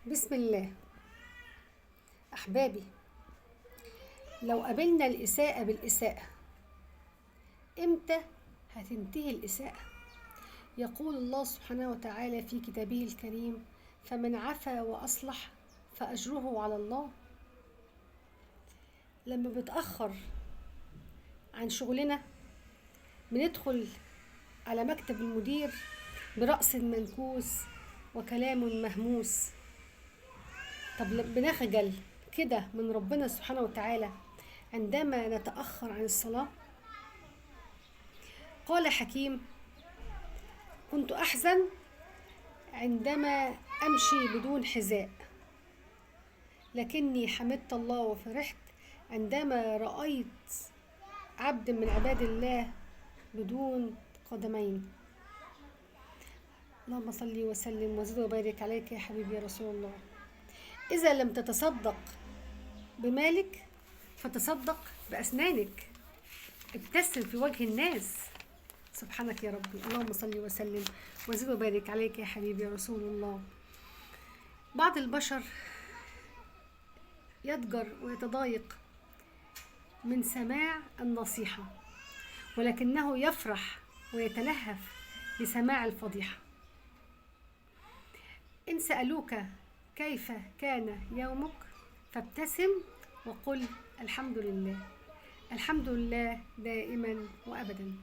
بسم الله. أحبابي، لو قابلنا الإساءة بالإساءة إمتى هتنتهي الإساءة؟ يقول الله سبحانه وتعالى في كتابه الكريم: فمن عفا وأصلح فأجره على الله. لما بتأخر عن شغلنا بندخل على مكتب المدير برأس منكوس وكلام مهموس. طب بنخجل كده من ربنا سبحانه وتعالى عندما نتأخر عن الصلاة؟ قال حكيم: كنت أحزن عندما أمشي بدون حذاء، لكني حمدت الله وفرحت عندما رأيت عبد من عباد الله بدون قدمين. اللهم صل وسلم وزد وبارك عليك يا حبيبي يا رسول الله. إذا لم تتصدق بمالك فتصدق بأسنانك، ابتسم في وجه الناس. سبحانك يا ربي. اللهم صل وسلم وزد وبارك عليك يا حبيبي يا رسول الله. بعض البشر يضجر ويتضايق من سماع النصيحة، ولكنه يفرح ويتلهف لسماع الفضيحة. إن سألوك كيف كان يومك فابتسم وقل الحمد لله، الحمد لله دائما وأبدا.